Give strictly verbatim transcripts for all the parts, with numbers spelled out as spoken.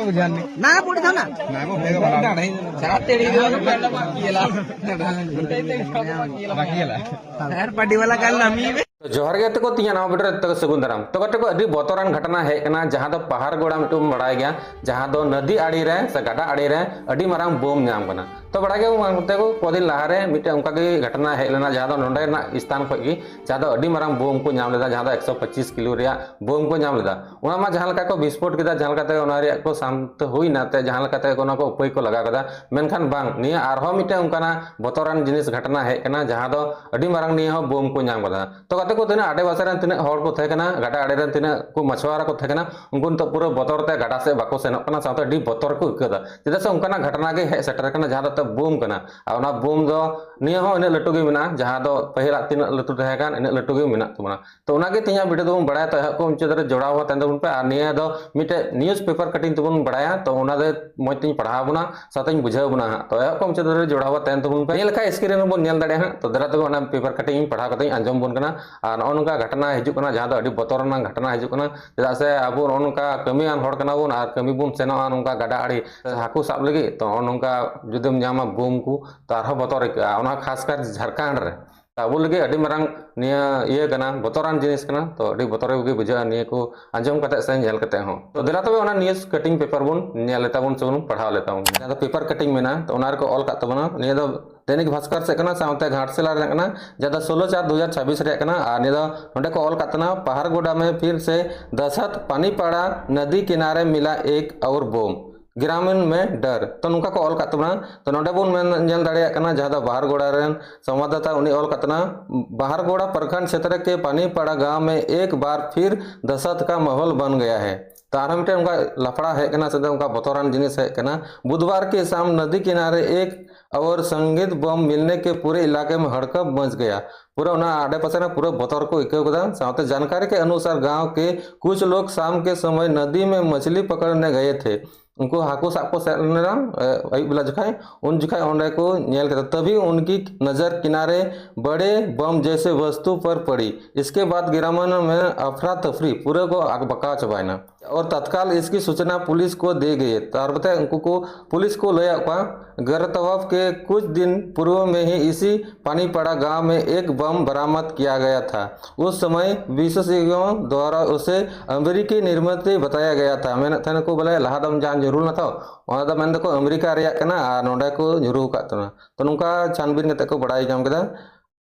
ᱵᱩᱡᱷᱟᱹᱣ ᱢᱮ᱾ ᱱᱟ ᱵᱩᱰᱷᱤ ᱫᱷᱟᱱᱟ᱾ ᱱᱟ ᱵᱩᱰᱷᱤ ᱫᱷᱟᱱᱟ᱾ ᱪᱟᱨ ᱛᱮᱲᱤ ᱫᱚ ᱵᱟᱠᱤᱭᱮᱞᱟ᱾ ᱵᱟᱠᱤᱭᱮᱞᱟ᱾ ᱦᱮᱸ, ᱯᱟᱹᱰᱤ ᱣᱟᱞᱟ ᱠᱟᱱ ᱱᱟᱢᱤ ᱵᱮ᱾ ᱛᱚ ᱡᱚᱦᱟᱨ ᱜᱮ ᱜᱟᱛᱮ ᱠᱚ, ᱛᱤᱧᱟᱹ ᱱᱟᱣᱟ video ᱨᱮ ᱡᱚᱛᱚ ᱠᱚ ᱥᱟᱹᱜᱩᱱ ᱫᱟᱨᱟᱢ᱾ ᱛᱚ ᱜᱟᱛᱮ ᱠᱚ, ᱟᱹᱰᱤ ᱵᱚᱛᱚᱨᱟᱱ ᱜᱷᱚᱴᱚᱱᱟ ᱦᱮᱡ ᱠᱟᱱᱟ, ᱡᱟᱦᱟᱸ ᱫᱚ ᱯᱟᱦᱟᱨ ᱜᱚᱲᱟ ᱢᱤᱫᱴᱮᱱ ᱵᱚᱱ ᱵᱟᱲᱟᱭ ᱜᱮᱭᱟ, ᱡᱟᱦᱟᱸ ᱫᱚ ᱱᱚᱫᱤ ᱟᱲᱮ ᱨᱮ ᱥᱮ ᱜᱟᱰᱟ ᱟᱲᱮ ᱨᱮ ᱟᱹᱰᱤ ᱢᱟᱨᱟᱝ ᱵᱳᱢ ᱧᱟᱢ ᱠᱟᱱᱟ᱾ ᱛᱚ ᱵᱟᱲᱟᱭ ᱜᱮᱭᱟ ᱵᱚᱱ ᱜᱟᱛᱮ ᱠᱚ, ᱠᱚᱫᱤᱱ ᱞᱟᱦᱟ ᱨᱮ ᱢᱤᱫᱴᱮᱱ ᱚᱱᱠᱟ ᱜᱮ ᱜᱷᱚᱴᱚᱱᱟ ᱦᱮᱡ ᱞᱮᱱᱟ, ᱡᱟᱦᱟᱸ ᱫᱚ ᱱᱚᱰᱮᱱᱟᱜ ᱥᱛᱷᱟᱱ ᱠᱷᱚᱱ ᱜᱮ, ᱡᱟᱦᱟᱸ ᱫᱚ ᱟᱹᱰᱤ ᱢᱟᱨᱟᱝ ᱵᱳᱢ ᱠᱚ ᱧᱟᱢ ᱞᱮᱫᱟ, ᱡᱟᱦᱟᱸ ᱫᱚ ᱮᱠᱥᱚ ᱯᱚᱸᱪᱤᱥ ᱠᱤᱞᱳ ᱨᱮᱭᱟᱜ ᱵᱳᱢ ᱠᱚ ᱧᱟᱢ ᱞᱮᱫᱟ᱾ ᱚᱱᱟ ᱢᱟ ᱡᱟᱦᱟᱸ ᱞᱮᱠᱟ ᱠᱚ ᱵᱤᱥᱯᱷᱳᱴ ᱠᱮᱫᱟ, ᱡᱟᱦᱟᱸ ᱞᱮᱠᱟᱛᱮ ᱚᱱᱟ ᱨᱮᱭᱟᱜ ᱠᱚ ᱥᱟᱱᱛ ᱦᱩᱭᱱᱟ, ᱛᱮ ᱡᱟᱦᱟᱸ ᱞᱮᱠᱟᱛᱮ ᱚᱱᱟ ᱠᱚ ᱩᱯᱟᱹᱭ ᱠᱚ ᱞᱟᱜᱟᱣ ᱠᱮᱫᱟ᱾ ᱢᱮᱱᱠᱷᱟᱱ ᱵᱟᱝ, ᱱᱤᱭᱟᱹ ᱟᱨᱦᱚᱸ ᱢᱤᱫᱴᱮᱱ ᱚᱱᱠᱟᱱᱟᱜ ᱵᱚᱛᱚᱨᱟᱱ ᱡᱤᱱᱤᱥ ᱜᱷᱚᱴᱚᱱᱟ ᱦᱮᱡ ᱠᱟᱱᱟ, ᱡᱟᱦᱟᱸ ᱫᱚ ᱟᱹᱰᱤ ᱢᱟᱨᱟᱝ ᱱᱤᱭᱟᱹ ᱦᱚᱸ ᱵᱳᱢ ᱠᱚ ᱧᱟᱢ ᱠᱟᱫᱟ᱾ ᱛᱚ ᱜᱟᱛᱮ ᱠᱚ, ᱛᱤᱱᱟᱹᱜ ᱟᱰᱮ ᱯᱟᱥᱮ ᱨᱮᱱ ᱛᱤᱱᱟᱹᱜ ᱦᱚᱲ ᱠᱚ ᱛᱟᱦᱮᱸ ᱠᱟᱱᱟ, ᱜᱟᱰᱟ ᱟᱲᱮ ᱨᱮᱱ ᱛᱤᱱᱟᱹᱜ ᱠᱚ ᱢᱟᱪᱷᱩᱣᱟᱨᱟ ᱠᱚ ᱛᱟᱦᱮᱸ ᱠᱟᱱᱟ, ᱩᱱᱠᱩ ᱱᱤᱛᱚᱜ ᱯᱩᱨᱟᱹ ᱵᱚᱛᱚᱨ ᱛᱮ ᱜᱟᱰᱟ ᱥᱮᱫ ᱵᱟᱠᱚ ᱥᱮᱱᱚᱜ ᱠᱟᱱᱟ, ᱥᱟᱶᱛᱮ ᱟᱹᱰᱤ ᱵᱚᱛᱚᱨ ᱠᱚ ᱟᱹᱭᱠᱟᱹᱣ ᱮᱫᱟ᱾ ᱪᱮᱫᱟᱜ ᱥᱮ ᱚᱱᱠᱟᱱᱟᱜ ᱜᱷᱚᱴᱚᱱᱟ ᱜᱮ ᱦᱮᱡ ᱥᱮᱴᱮᱨ ᱠᱟᱱᱟ, ᱡᱟᱦᱟᱸ ᱫᱚ ᱵᱳᱢ ᱠᱟᱱᱟ᱾ ᱟᱨ ᱚᱱᱟ ᱵᱳᱢ ᱫᱚ ᱱᱤᱭᱟᱹ ᱦᱚᱸ ᱤᱱᱟᱹᱜ ᱞᱟᱹᱴᱩ ᱜᱮ ᱢᱮᱱᱟᱜᱼᱟ, ᱡᱟᱦᱟᱸ ᱫᱚ ᱯᱟᱹᱦᱤᱞᱟᱜ ᱛᱤᱱᱟᱹᱜ ᱞᱟᱹᱴᱩ ᱛᱟᱦᱮᱸ ᱠᱟᱱ, ᱤᱱᱟᱹᱜ ᱞᱟᱹᱴᱩ ᱜᱮ ᱢᱮᱱᱟᱜ ᱛᱟᱵᱚᱱᱟ᱾ ᱛᱚ ᱚᱱᱟᱜᱮ ᱛᱮᱦᱮᱧᱟᱜ video ᱫᱚᱵᱚᱱ ᱵᱟᱲᱟᱭᱟ᱾ ᱛᱚ ᱮᱦᱚᱵ ᱠᱷᱚᱱ ᱢᱩᱪᱟᱹᱫ ᱫᱷᱟᱹᱨᱤᱡ ᱡᱚᱲᱟᱣ ᱠᱟᱛᱮ ᱛᱟᱵᱚᱱ ᱯᱮ᱾ ᱟᱨ ᱱᱤᱭᱟᱹ ᱫᱚ ᱢᱤᱫᱴᱮᱡ newspaper cutting ᱛᱮᱵᱚᱱ ᱵᱟᱲᱟᱭᱟ, ᱛᱚ ᱚᱱᱟ ᱫᱚ ᱢᱚᱡᱽ ᱛᱮᱧ ᱯᱟᱲᱦᱟᱣ ᱵᱚᱱᱟ, ᱥᱟᱶᱛᱮᱧ ᱵᱩᱡᱷᱟᱹᱣ ᱵᱚᱱᱟ ᱦᱟᱸᱜ᱾ ᱛᱚ ᱮᱦᱚᱵ ᱠᱷᱚᱱ ᱢᱩᱪᱟᱹᱫ ᱫᱷᱟᱹᱨᱤᱡ ᱡᱚᱲᱟᱣ ᱠᱟᱛᱮ ᱛᱟᱵᱚᱱ ᱯᱮ᱾ ᱱᱤᱭᱟᱹ ᱞᱮᱠᱟ screen ᱨᱮᱵᱚᱱ ᱧᱮᱞ ᱫᱟᱲᱮᱭᱟᱜᱼᱟ ᱦᱟᱸᱜ᱾ ᱛᱚ ᱫᱮᱞᱟ ᱛᱚᱵᱮ ᱚᱱᱟ paper cutting ᱤᱧ ᱯᱟᱲᱦᱟᱣ ᱠᱟᱛᱮᱧ ᱟᱸᱡᱚᱢ ᱵᱚᱱ ᱠᱟᱱᱟ᱾ ᱟᱨ ᱱᱚᱜᱼᱚ ᱱᱚᱝᱠᱟ ᱜᱷᱚᱴᱚᱱᱟ ᱦᱤᱡᱩᱜ ᱠᱟᱱᱟ, ᱡᱟᱦᱟᱸ ᱫᱚ ᱟᱹᱰᱤ ᱵᱚᱛᱚᱨ ᱨᱮᱱᱟᱜ ᱜᱷᱚᱴᱚᱱᱟ ᱦᱤᱡᱩᱜ ᱠᱟᱱᱟ᱾ ᱪᱮᱫᱟᱜ ᱥᱮ ᱟᱵᱚ ᱱᱚᱜᱼᱚ ᱱᱚᱝᱠᱟ ᱠᱟᱹᱢᱤᱭᱟᱱ ᱦᱚᱲ ᱠᱟᱱᱟ ᱵᱚᱱ, ᱟᱨ ᱠᱟᱹᱢᱤ ᱵᱚᱱ ᱥᱮᱱᱚᱜᱼᱟ ᱱᱚᱝᱠᱟ ᱜᱟᱰᱟ ᱟᱲᱮ ᱦᱟᱹᱠᱩ ᱥᱟᱵ ᱞᱟᱹᱜᱤᱫ, ᱛᱚ ᱱᱚᱜᱼᱚ ᱱᱚᱝᱠᱟ ᱡᱩᱫᱤᱢ ᱧᱟᱢᱟ ᱵᱳᱢ ᱠᱚ, ᱛᱚ ᱟᱨᱦᱚᱸ ᱵᱚᱛᱚᱨ ᱟᱹᱭᱠᱟᱹᱜᱼᱟ᱾ ᱚᱱᱟ ᱠᱷᱟᱥ ᱠᱟᱨ ᱡᱷᱟᱲᱠᱷᱚᱸᱰ ᱨᱮ ᱛᱚ ᱟᱵᱚ ᱞᱟᱹᱜᱤᱫ ᱟᱹᱰᱤ ᱢᱟᱨᱟᱝ ᱱᱤᱭᱟᱹ ᱤᱭᱟᱹ ᱠᱟᱱᱟ, ᱵᱚᱛᱚᱨᱟᱱ ᱡᱤᱱᱤᱥ ᱠᱟᱱᱟ᱾ ᱛᱚ ᱟᱹᱰᱤ ᱵᱚᱛᱚᱨ ᱜᱮ ᱵᱩᱡᱷᱟᱹᱜᱼᱟ ᱱᱤᱭᱟᱹ ᱠᱚ ᱟᱸᱡᱚᱢ ᱠᱟᱛᱮ ᱥᱮ ᱧᱮᱞ ᱠᱟᱛᱮ ᱦᱚᱸ᱾ ᱛᱚ ᱫᱮᱞᱟ ᱛᱚᱵᱮ ᱚᱱᱟ news cutting paper ᱵᱚᱱ ᱧᱮᱞ ᱞᱮ ᱛᱟᱵᱚᱱ ᱥᱮ ᱵᱚᱱ ᱯᱟᱲᱦᱟᱣ ᱞᱮ ᱛᱟᱵᱚᱱ᱾ ᱡᱟᱦᱟᱸ ᱫᱚ paper cutting ᱢᱮᱱᱟᱜᱼᱟ, ᱛᱚ ᱚᱱᱟ ᱨᱮᱠᱚ ᱚᱞ ᱠᱟᱜ ᱛᱟᱵᱚᱱᱟ᱾ ᱱᱤᱭᱟᱹ ᱫᱚ ᱫᱮᱱᱤᱠ ᱵᱷᱟᱥᱠᱚᱨ ᱥᱮᱫ ᱠᱟᱱᱟ, ᱥᱟᱶᱛᱮ ᱜᱷᱟᱴᱥᱤᱞᱟ ᱨᱮᱱᱟᱜ ᱠᱟᱱᱟ, ᱡᱟᱦᱟᱸ ᱫᱚ ᱥᱳᱞᱳ ᱪᱟᱨ ᱫᱩ ᱦᱟᱡᱟᱨ ᱪᱷᱟᱵᱵᱤᱥ ᱨᱮᱭᱟᱜ ᱠᱟᱱᱟ᱾ ᱟᱨ ᱱᱤᱭᱟᱹ ᱫᱚ ᱱᱚᱸᱰᱮ ᱠᱚ ᱚᱞ ᱠᱟᱜ ᱛᱟᱦᱮᱱᱟ, ᱯᱟᱦᱟᱨ ᱜᱚᱰᱟ ᱢᱮ ᱯᱷᱤᱨ ᱥᱮ ᱫᱟᱦᱥᱟᱛ, ᱯᱟᱱᱤᱯᱟᱲᱟ ᱱᱟᱫᱤ ᱠᱤᱱᱟᱨᱮ ᱢᱤᱞᱟ ᱮᱠ ᱟᱣᱨ ᱵᱳᱢ, ᱜᱨᱟᱢᱤᱱ ᱢᱮ ᱰᱟᱨ᱾ ᱛᱚ ᱱᱚᱝᱠᱟ ᱠᱚ ᱚᱞ ᱠᱟᱜ ᱛᱟᱵᱚᱱᱟ᱾ ᱛᱚ ᱱᱚᱸᱰᱮ ᱵᱚᱱ ᱢᱮᱱ, ᱧᱮᱞ ᱫᱟᱲᱮᱭᱟᱜ ᱠᱟᱱᱟ, ᱡᱟᱦᱟᱸ ᱫᱚ ᱵᱟᱦᱟᱨ ᱜᱚᱰᱟ ᱨᱮᱱ ᱥᱚᱢᱵᱟᱫᱟᱛᱟ ᱩᱱᱤ ᱚᱞ ᱠᱟᱜ ᱛᱟᱦᱮᱱᱟ, ᱵᱟᱦᱟᱨ ᱜᱚᱰᱟ ᱯᱨᱚᱠᱷᱚᱸᱰ ᱠᱷᱮᱛᱨᱚ ᱠᱮ ᱯᱟᱱᱤᱯᱟᱲᱟ ᱜᱟᱸᱣ ᱢᱮ ᱮᱠ ᱵᱟᱨ ᱯᱷᱤᱨ ᱫᱟᱦᱥᱟᱛ ᱠᱟ ᱢᱟᱦᱚᱞ ᱵᱟᱱ ᱜᱟᱭᱟ ᱦᱮ᱾ ᱛᱚ ᱟᱨᱦᱚᱸ ᱢᱤᱫᱴᱮᱱ ᱚᱱᱠᱟ ᱞᱟᱯᱲᱟ ᱦᱮᱡ ᱠᱟᱱᱟ, ᱥᱮ ᱚᱱᱠᱟ ᱵᱚᱛᱚᱨᱟᱱ ᱡᱤᱱᱤᱥ ᱦᱮᱡ ᱠᱟᱱᱟ᱾ ᱵᱩᱫᱷᱵᱟᱨ ᱠᱮ ᱥᱟᱢ ᱱᱟᱫᱤ ᱠᱤᱱᱟᱨᱮ ᱮᱠ ᱟᱣᱨ ᱥᱚᱝᱜᱤᱛ ᱵᱳᱢ ᱢᱤᱞᱱᱮ ᱠᱮ ᱯᱩᱨᱮ ᱤᱞᱟᱠᱮ ᱢᱮ ᱦᱟᱲᱠᱟᱯ ᱢᱟᱪ ᱜᱟᱭᱟ᱾ ᱯᱩᱨᱟᱹ ᱚᱱᱟ ᱟᱰᱮ ᱯᱟᱥᱮ ᱨᱮ ᱯᱩᱨᱟᱹ ᱵᱚᱛᱚᱨ ᱠᱚ ᱟᱹᱭᱠᱟᱹᱣ ᱠᱮᱫᱟ᱾ ᱥᱟᱶᱛᱮ ᱡᱟᱱᱠᱟᱨᱤ ᱠᱮ ᱚᱱᱩᱥᱟᱨ ᱜᱟᱸᱣ ᱠᱮ ᱠᱩᱪ ᱞᱳᱜ ᱥᱟᱢ ᱠᱮ ᱥᱚᱢᱚᱭ ᱱᱟᱫᱤ ᱢᱮ ᱢᱟᱪᱷᱞᱤ ᱯᱟᱠᱲᱱᱮ ᱜᱟᱭᱮ ᱛᱷᱮ᱾ ᱩᱱᱠᱩ ᱦᱟᱹᱠᱩ ᱥᱟᱵ ᱠᱚ ᱥᱮᱱ ᱞᱮᱱᱟ, ᱮ, ᱟᱹᱭᱩᱵ ᱵᱮᱞᱟ ᱡᱚᱠᱷᱟᱡ, ᱩᱱ ᱡᱚᱠᱷᱟᱡ ᱚᱸᱰᱮ ᱠᱚ ᱧᱮᱞ ᱠᱮᱫᱟ, ᱛᱟᱵᱷᱤ ᱩᱱᱠᱤ ᱱᱟᱡᱟᱨ ᱠᱤᱱᱟᱨᱮ ᱵᱟᱲᱮ ᱵᱚᱢ ᱡᱮᱥᱮ ᱵᱚᱥᱛᱩ ᱯᱟᱨ ᱯᱟᱲᱤ᱾ ᱤᱥᱠᱮ ᱵᱟᱫ ᱜᱤᱨᱟᱢᱟᱱ ᱢᱮ ᱟᱯᱷᱨᱟ ᱛᱟᱯᱷᱨᱤ, ᱯᱩᱨᱟᱹ ᱠᱚ ᱟᱠ-, ᱵᱟᱠᱟᱣ ᱪᱟᱵᱟᱭᱮᱱᱟ᱾ ᱚᱨ ᱛᱟᱛᱠᱟᱞ ᱤᱥᱠᱤ ᱥᱩᱪᱱᱟ ᱯᱩᱞᱤᱥ ᱠᱚ ᱫᱮ ᱜᱮ, ᱛᱟᱨᱯᱚᱨᱮ ᱩᱱᱠᱩ ᱠᱚ ᱯᱩᱞᱤᱥ ᱠᱚ ᱞᱟᱹᱭᱟᱫ ᱠᱚᱣᱟ᱾ ᱜᱤᱨᱯᱛᱟᱨ ᱦᱩᱣᱟ ᱠᱮ ᱠᱩᱪ ᱫᱤᱱ ᱯᱩᱨᱵᱚ ᱢᱮ ᱦᱤ ᱤᱥᱤ ᱯᱟᱱᱤᱯᱟᱲᱟ ᱜᱟᱸᱣ ᱢᱮ ᱮᱠ ᱵᱚᱢ ᱵᱟᱨᱟᱢᱚᱫ ᱠᱤᱭᱟ ᱜᱟᱭᱟ ᱛᱷᱟ᱾ ᱩᱥ ᱥᱚᱢᱚᱭ ᱵᱤᱥᱮᱥᱚᱜᱽᱭᱚ ᱫᱣᱟᱨᱟ ᱩᱥᱮ ᱟᱢᱮᱨᱤᱠᱤ ᱱᱤᱨᱢᱤᱛ ᱵᱟᱛᱟᱭᱟ ᱜᱟᱭᱟ ᱛᱷᱟ᱾ ᱢᱮᱱᱮᱫ ᱛᱟᱦᱮᱱ ᱠᱚ ᱵᱚᱞᱮ ᱞᱟᱦᱟ ᱫᱚᱢ ᱡᱟᱦᱟᱸ ᱧᱩᱨᱩ ᱞᱮᱱᱟ ᱛᱚ, ᱚᱱᱟ ᱫᱚ ᱢᱮᱱ ᱫᱟᱠᱚ ᱟᱢᱮᱨᱤᱠᱟ ᱨᱮᱭᱟᱜ ᱠᱟᱱᱟ ᱟᱨ ᱱᱚᱰᱮ ᱠᱚ ᱧᱩᱨᱩ ᱟᱠᱟᱫ ᱛᱟᱦᱮᱱᱟ᱾ ᱛᱚ ᱱᱚᱝᱠᱟ ᱪᱷᱟᱱᱵᱤᱱ ᱠᱟᱛᱮ ᱠᱚ ᱵᱟᱲᱟᱭ ᱧᱟᱢ ᱠᱮᱫᱟ᱾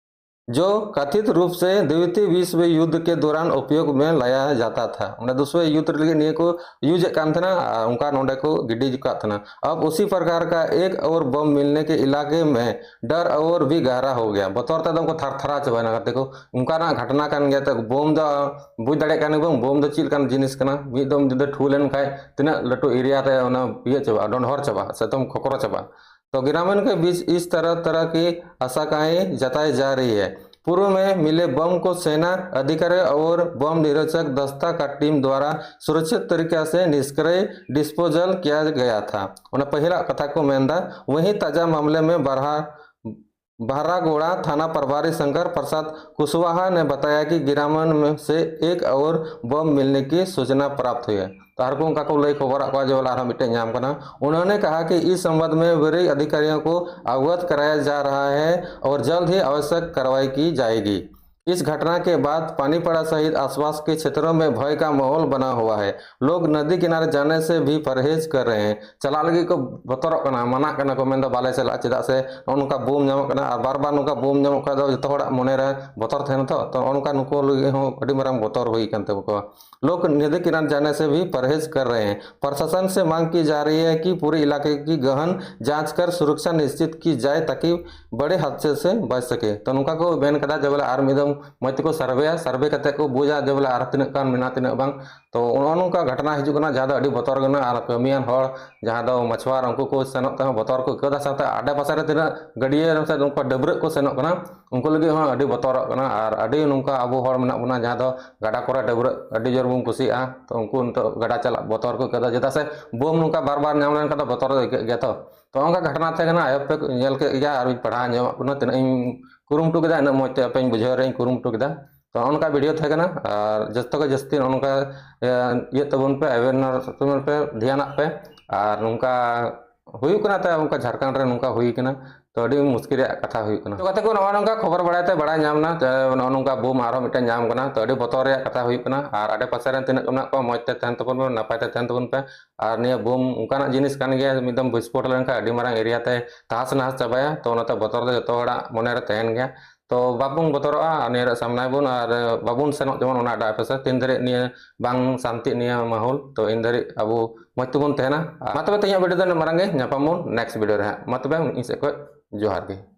जो कथित रूप से द्वितीय विश्व युद्ध के दौरान उपयोग में लाया जाता था᱾ ᱚᱸᱰᱮ ᱫᱩᱥᱨᱟ ᱭᱩᱫᱽᱫᱷ ᱞᱟᱹᱜᱤᱫ ᱱᱤᱭᱟᱹ ᱠᱚ ᱤᱭᱩᱡᱽ ᱮᱫ ᱠᱟᱱ ᱛᱟᱦᱮᱱᱟ ᱟᱨ ᱚᱱᱠᱟ ᱱᱚᱰᱮ ᱠᱚ ᱜᱤᱰᱤ ᱟᱠᱟᱫ ᱛᱟᱦᱮᱱᱟ᱾ अब उसी प्रकार का एक और बम मिलने के इलाके में डर और भी गहरा हो गया। ᱵᱚᱛᱚᱨ ᱛᱮᱫᱚ ᱩᱱᱠᱩ ᱛᱷᱟᱨ ᱛᱷᱟᱨᱟ ᱪᱟᱵᱟᱭᱮᱱᱟ ᱜᱟᱛᱮ ᱠᱚ᱾ ᱚᱱᱠᱟᱱᱟᱜ ᱜᱷᱚᱴᱚᱱᱟ ᱠᱟᱱ ᱜᱮᱭᱟ᱾ ᱛᱚ ᱵᱳᱢ ᱫᱚ ᱵᱩᱡᱽ ᱫᱟᱲᱮᱭᱟᱜ ᱠᱟᱱ ᱜᱮᱭᱟ ᱵᱚᱱ, ᱵᱳᱢ ᱫᱚ ᱪᱮᱫ ᱞᱮᱠᱟᱱ ᱡᱤᱱᱤᱥ ᱠᱟᱱᱟ᱾ ᱢᱤᱫ ᱫᱚᱢ ᱡᱩᱫᱤ ᱴᱷᱩ ᱞᱮᱱ ᱠᱷᱟᱡ ᱛᱤᱱᱟᱹᱜ ᱞᱟᱹᱴᱩ ᱮᱨᱤᱭᱟ ᱨᱮ ᱚᱱᱟ ᱤᱭᱟᱹ ᱪᱟᱵᱟᱜᱼᱟ, ᱰᱚᱸᱰᱷᱚᱨ ᱪᱟᱵᱟᱜᱼᱟ, ᱥᱮ ᱮᱠᱫᱚᱢ ᱠᱷᱚᱠᱨᱚ ᱪᱟᱵᱟᱜᱼᱟ᱾ तो ग्रामीण के बीच इस तरह तरह की आशंकाएं जताई जा रही है। पूर्व में मिले बम को सेना अधिकारी और बम निरोधक दस्ता का टीम द्वारा सुरक्षित तरीके से निष्क्रिय डिस्पोजल किया गया था। ᱚᱱᱟ ᱯᱟᱹᱦᱤᱞᱟᱜ ᱠᱟᱛᱷᱟ ᱠᱚ ᱢᱮᱱᱫᱟ᱾ वहीं ताजा मामले में बरहा बहरागोड़ा थाना प्रभारी शंकर प्रसाद कुशवाहा ने बताया कि ग्रामीण में से एक और बम मिलने की सूचना प्राप्त हुई है। ᱛᱟᱨ ᱠᱚ ᱚᱱᱠᱟ ᱠᱚ ᱞᱟᱹᱭ ᱠᱷᱚᱵᱚᱨᱟᱜ ᱠᱚᱣᱟ ᱡᱮ ᱵᱚᱞᱮ ᱟᱨᱦᱚᱸ ᱢᱤᱫᱴᱮᱱ ᱧᱟᱢ ᱠᱟᱱᱟ। उन्होंने कहा कि इस संबंध में वरिष्ठ अधिकारियों को अवगत कराया जा रहा है और जल्द ही आवश्यक कार्रवाई की जाएगी। इस घटना के बाद पानीपड़ा सहित आसपास के क्षेत्रों में भय का माहौल बना हुआ है। लोग नदी किनारे जाने से भी परहेज कर रहे हैं। ᱪᱟᱞᱟᱜ ᱞᱟᱹᱜᱤᱫ ᱠᱚ ᱵᱚᱛᱚᱨᱚᱜ ᱠᱟᱱᱟ, ᱢᱟᱱᱟᱜ ᱠᱟᱱᱟ ᱠᱚ, ᱢᱮᱱᱫᱟ ᱵᱟᱞᱮ ᱪᱟᱞᱟᱜᱼᱟ, ᱪᱮᱫᱟᱜ ᱥᱮ ᱱᱚᱜᱼᱚ ᱱᱚᱝᱠᱟ ᱵᱳᱢ ᱧᱟᱢᱚᱜ ᱠᱟᱱᱟ᱾ ᱟᱨ ᱵᱟᱨ ᱵᱟᱨ ᱱᱚᱝᱠᱟ ᱵᱳᱢ ᱧᱟᱢᱚᱜ ᱠᱷᱟᱱ ᱫᱚ ᱡᱚᱛᱚ ᱦᱚᱲᱟᱜ ᱢᱚᱱᱮᱨᱮ ᱵᱚᱛᱚᱨ ᱛᱟᱦᱮᱱᱟ ᱛᱚ, ᱛᱚ ᱱᱚᱜᱼᱚ ᱱᱚᱝᱠᱟ ᱱᱩᱠᱩ ᱞᱟᱹᱜᱤᱫ ᱦᱚᱸ ᱟᱹᱰᱤ ᱢᱟᱨᱟᱝ ᱵᱚᱛᱚᱨ ᱦᱩᱭ ᱟᱠᱟᱱ ᱛᱟᱠᱚᱣᱟ। लोग नदी किनारे जाने से भी परहेज कर रहे हैं। प्रशासन से मांग की जा रही है कि पूरे इलाके की गहन जांच कर सुरक्षा निश्चित की जाए, ताकि बड़े हादसे से बच सके। ᱛᱚ ᱱᱚᱝᱠᱟ ᱠᱚ ᱢᱮᱱ ᱠᱟᱫᱟ ᱡᱮ ᱵᱚᱞᱮ ᱟᱨ ᱢᱤᱫ ᱫᱚᱢ ᱢᱚᱡᱽ ᱛᱮᱠᱚ ᱥᱟᱨᱵᱷᱮᱭᱟ, ᱥᱟᱨᱵᱷᱮ ᱠᱟᱛᱮ ᱠᱚ ᱵᱩᱡᱟ ᱡᱮ ᱵᱚᱞᱮ ᱟᱨ ᱛᱤᱱᱟᱹᱜ ᱜᱟᱱ ᱢᱮᱱᱟᱜᱼᱟ, ᱛᱤᱱᱟᱹᱜ ᱵᱟᱝ᱾ ᱛᱚ ᱱᱚᱜᱼᱚ ᱱᱚᱝᱠᱟ ᱜᱷᱚᱴᱚᱱᱟ ᱦᱤᱡᱩᱜ ᱠᱟᱱᱟ, ᱡᱟᱦᱟᱸ ᱫᱚ ᱟᱹᱰᱤ ᱵᱚᱛᱚᱨ ᱠᱟᱱᱟ᱾ ᱟᱨ ᱠᱟᱹᱢᱤᱭᱟᱱ ᱦᱚᱲ ᱡᱟᱦᱟᱸ ᱫᱚ ᱢᱟᱪᱷᱩᱣᱟᱨ, ᱩᱱᱠᱩ ᱠᱚ ᱥᱮᱱᱚᱜ ᱛᱮᱦᱚᱸ ᱵᱚᱛᱚᱨ ᱠᱚ ᱟᱹᱭᱠᱟᱹᱣ ᱮᱫᱟ, ᱥᱟᱶᱛᱮ ᱟᱰᱮ ᱯᱟᱥᱮ ᱨᱮ ᱛᱤᱱᱟᱹᱜ ᱜᱟᱹᱰᱭᱟᱹ ᱥᱮ ᱱᱚᱝᱠᱟ ᱰᱟᱹᱵᱽᱨᱟᱹᱜ ᱠᱚ ᱥᱮᱱᱚᱜ ᱠᱟᱱᱟ, ᱩᱱᱠᱩ ᱞᱟᱹᱜᱤᱫ ᱦᱚᱸ ᱟᱹᱰᱤ ᱵᱚᱛᱚᱨᱚᱜ ᱠᱟᱱᱟ᱾ ᱟᱨ ᱟᱹᱰᱤ ᱱᱚᱝᱠᱟ ᱟᱵᱚ ᱦᱚᱲ ᱢᱮᱱᱟᱜ ᱵᱚᱱᱟ ᱡᱟᱦᱟᱸ ᱫᱚ ᱜᱟᱰᱟ ᱠᱚᱨᱮ ᱰᱟᱹᱵᱽᱨᱟᱹᱜ ᱟᱹᱰᱤ ᱡᱳᱨ ᱵᱚᱱ ᱠᱩᱥᱤᱭᱟᱜᱼᱟ, ᱛᱚ ᱩᱱᱠᱩ ᱱᱤᱛᱚᱜ ᱜᱟᱰᱟ ᱪᱟᱞᱟᱜ ᱵᱚᱛᱚᱨ ᱠᱚ ᱟᱹᱭᱠᱟᱹᱣ ᱮᱫᱟ, ᱪᱮᱫᱟᱜ ᱥᱮ ᱵᱳᱢ ᱱᱚᱝᱠᱟ ᱵᱟᱨ ᱵᱟᱨ ᱧᱟᱢ ᱞᱮᱱᱠᱷᱟᱱ ᱫᱚ ᱵᱚᱛᱚᱨ ᱫᱚ ᱟᱹᱭᱠᱟᱹᱜ ᱜᱮᱭᱟ᱾ ᱛᱚ ᱛᱚ ᱚᱱᱠᱟ ᱜᱷᱚᱴᱚᱱᱟ ᱛᱟᱦᱮᱸ ᱠᱟᱱᱟ, ᱟᱭᱚ ᱯᱮ ᱧᱮᱞ ᱠᱮᱫ ᱜᱮᱭᱟ, ᱟᱨ ᱤᱧ ᱯᱟᱲᱦᱟᱣ ᱟᱸᱡᱚᱢᱟᱜ ᱵᱚᱱᱟ, ᱛᱤᱱᱟᱹᱜ ᱤᱧ ᱠᱩᱨᱩᱢᱩᱴᱩ ᱠᱮᱫᱟ, ᱤᱱᱟᱹᱜ ᱢᱚᱡᱽ ᱛᱮ ᱟᱯᱮᱧ ᱵᱩᱡᱷᱟᱹᱣ ᱨᱮᱧ ᱠᱩᱨᱩᱢᱩᱴᱩ ᱠᱮᱫᱟ᱾ ᱛᱚ ᱱᱚᱜᱼᱚ ᱱᱚᱝᱠᱟ ᱵᱷᱤᱰᱤᱭᱳ ᱛᱟᱦᱮᱸ ᱠᱟᱱᱟ, ᱟᱨ ᱡᱚᱛᱚ ᱜᱮ ᱡᱟᱹᱥᱛᱤ ᱱᱚᱜᱼᱚ ᱱᱚᱝᱠᱟ ᱤᱭᱟᱹ ᱛᱟᱵᱚᱱ ᱯᱮ, ᱟᱣᱮᱨᱱᱮᱥ ᱛᱟᱵᱚᱱ ᱯᱮ, ᱫᱷᱮᱭᱟᱱᱟᱜ ᱯᱮ᱾ ᱟᱨ ᱱᱚᱝᱠᱟ ᱦᱩᱭᱩᱜ ᱠᱟᱱᱟ ᱛᱟᱭ ᱚᱱᱠᱟ ᱡᱷᱟᱲᱠᱷᱚᱸᱰ ᱨᱮ ᱱᱚᱝᱠᱟ ᱦᱩᱭ ᱠᱟᱱᱟ᱾ ᱛᱚ ᱟᱹᱰᱤ ᱢᱩᱥᱠᱤᱞ ᱨᱮᱭᱟᱜ ᱠᱟᱛᱷᱟ ᱦᱩᱭᱩᱜ ᱠᱟᱱᱟ᱾ ᱛᱚ ᱜᱟᱛᱮ ᱠᱚ, ᱱᱚᱜᱼᱚ ᱱᱚᱝᱠᱟ ᱠᱷᱚᱵᱚᱨ ᱵᱟᱲᱟᱭ ᱛᱮ ᱵᱟᱲᱟᱭ ᱧᱟᱢ ᱮᱱᱟ ᱡᱮ ᱱᱚᱜᱼᱚ ᱱᱚᱝᱠᱟ ᱵᱳᱢ ᱟᱨᱦᱚᱸ ᱢᱤᱫᱴᱮᱱ ᱧᱟᱢ ᱠᱟᱱᱟ᱾ ᱛᱚ ᱟᱹᱰᱤ ᱵᱚᱛᱚᱨ ᱨᱮᱭᱟᱜ ᱠᱟᱛᱷᱟ ᱦᱩᱭᱩᱜ ᱠᱟᱱᱟ᱾ ᱟᱨ ᱟᱰᱮ ᱯᱟᱥᱮ ᱨᱮᱱ ᱛᱤᱱᱟᱹᱜ ᱠᱚ ᱢᱮᱱᱟᱜ ᱠᱚᱣᱟ, ᱢᱚᱡᱽ ᱛᱮ ᱛᱟᱦᱮᱱ ᱛᱟᱵᱚᱱ ᱯᱮ, ᱱᱟᱯᱟᱭ ᱛᱮ ᱛᱟᱦᱮᱱ ᱛᱟᱵᱚᱱ ᱯᱮ᱾ ᱟᱨ ᱱᱤᱭᱟᱹ ᱵᱳᱢ ᱚᱱᱠᱟᱱᱟᱜ ᱡᱤᱱᱤᱥ ᱠᱟᱱ ᱜᱮᱭᱟ, ᱢᱤᱫ ᱫᱚᱢ ᱵᱤᱥᱯᱷᱳᱴ ᱞᱮᱱᱠᱷᱟᱱ ᱟᱹᱰᱤ ᱢᱟᱨᱟᱝ ᱮᱨᱤᱭᱟ ᱛᱮ ᱛᱟᱦᱟᱥ ᱱᱟᱦᱟᱥ ᱪᱟᱵᱟᱭᱟ᱾ ᱛᱚ ᱚᱱᱟᱛᱮ ᱵᱚᱛᱚᱨ ᱫᱚ ᱡᱚᱛᱚ ᱦᱚᱲᱟᱜ ᱢᱚᱱᱮ ᱨᱮ ᱛᱟᱦᱮᱱ ᱜᱮᱭᱟ᱾ ᱛᱚ ᱵᱟᱵᱚᱱ ᱵᱚᱛᱚᱨᱚᱜᱼᱟ, ᱟᱨ ᱱᱤᱭᱟᱹ ᱨᱮ ᱥᱟᱢᱱᱟᱭ ᱵᱚᱱ, ᱟᱨ ᱵᱟᱵᱚᱱ ᱥᱮᱱᱚᱜ ᱡᱮᱢᱚᱱ ᱚᱱᱟ ᱟᱰᱮ ᱯᱟᱥᱮ᱾ ᱛᱤᱱ ᱫᱷᱟᱹᱨᱤᱡ ᱱᱤᱭᱟᱹ ᱵᱟᱝ ᱥᱟᱱᱛᱤ ᱱᱤᱭᱟᱹ ᱢᱟᱦᱚᱞ, ᱛᱚ ᱤᱱ ᱫᱷᱟᱹᱨᱤᱡ ᱟᱵᱚ ᱢᱚᱡᱽ ᱛᱮᱵᱚᱱ ᱛᱟᱦᱮᱱᱟ᱾ ᱟᱨ ᱢᱟ ᱛᱚᱵᱮ ᱛᱮᱦᱮᱧᱟᱜ ᱵᱷᱤᱰᱤᱭᱳ ᱫᱚ ᱱᱤᱱᱟᱹᱜ ᱢᱟᱨᱟᱝ ᱜᱮ, ᱧᱟᱯᱟᱢ ᱵᱚᱱ ᱱᱮᱠᱥᱴ ᱵᱷᱤᱰᱤᱭᱳ ᱨᱮ ᱦᱟᱸᱜ᱾ ᱢᱟ ᱛᱚᱵᱮ ᱤᱧ ᱥᱮᱫ ᱠᱷᱚᱱ ᱡᱚᱦᱟᱨ ᱜᱮ᱾